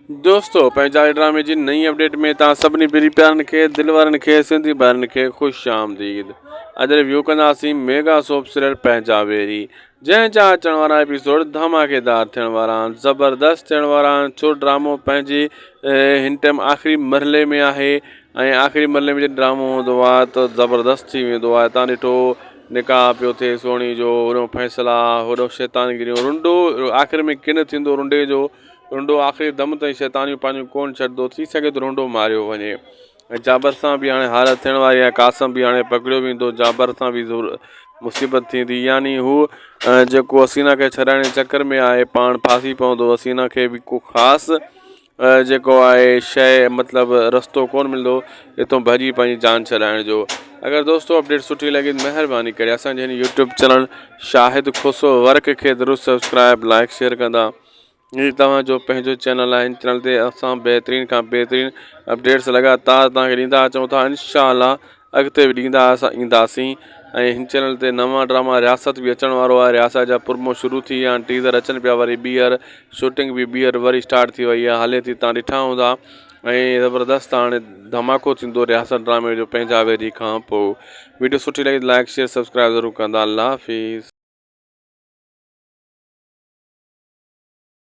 دوستو پنهنجا ڊرامي جي نئين اپڊيٽ ۾ توهان سڀني پري پيارن کي دل وارن کي سنڌي ڀائرن کي خوش آمديد اڄ ريويو ڪنداسين ميگا سوپ سيريل پنهنجا ويري جنهن جا اچڻ وارا ايپيسوڊ ڌماڪيدار ٿيڻ وارا آهن زبردست ٿيڻ وارا آهن ڇو ڊرامو پنهنجي هن ٽائيم آخري مرحلي ۾ آهي ۽ آخري مرحلي ۾ جڏهن ڊرامو هوندو آهي ته زبردست ٿي ويندو آهي تان ڏٺو نڪاح پيو ٿئي سهڻي جو هوڏو فيصلا هوڏو شيطان گريون رنڊو آخر ۾ ڪن ٿيندو رنڊي جو رنڊو آخري دم تائين شيطانيون پنهنجون ڪونه ڇڏندو، ٿي سگهي ٿو رنڊو ماريو وڃي ۽ جابر سان به هاڻي حالت ٿيڻ واري آهي، قاسم به هاڻي پڪڙيو ويندو، جابر سان به مصيبت ٿيندي يعني هو جيڪو حسينا کي ڇڏائڻ جي چڪر ۾ آهي پاڻ ڦاسي پوندو، حسينا کي به ڪو خاص جيڪو آهي شيء مطلب رستو ڪونه ملندو اتو ڀڄي پنهنجي جان ڇڏائڻ جو اگر دوستو اپڊيٽ سٺي لڳي ته مهرباني ڪري اسان جي هن YouTube channel Shahid Khoso work کي ضرور سبسڪرائب لائڪ شيئر ڪندا. هي توهان جو پنهنجو چينل آهي هن چينل تي اسان بهترين کان بهترين اپڊيٽس لڳاتار توهان کي ڏيندا اچون ٿا انشاء الله اڳتي به ڏيندا اسان اينداسين ۽ هن چينل تي نوان ڊراما رياست به اچڻ وارو آهي رياست جا پرومو شروع ٿي ويا آهن ٽيزر اچن پيا وري ٻيهر شوٽنگ به ٻيهر وري اسٽارٽ ٿي وئي آهي هلي ٿي تان ڏٺا هوندا ۽ زبردست هاڻي ڌماڪو ٿيندو رياست ڊرامي جو پنهنجا ويري کان پوء ويڊيو سٺي لڳي لائڪ شيئر سبسڪرائب ضرور ڪندا الله حافظ.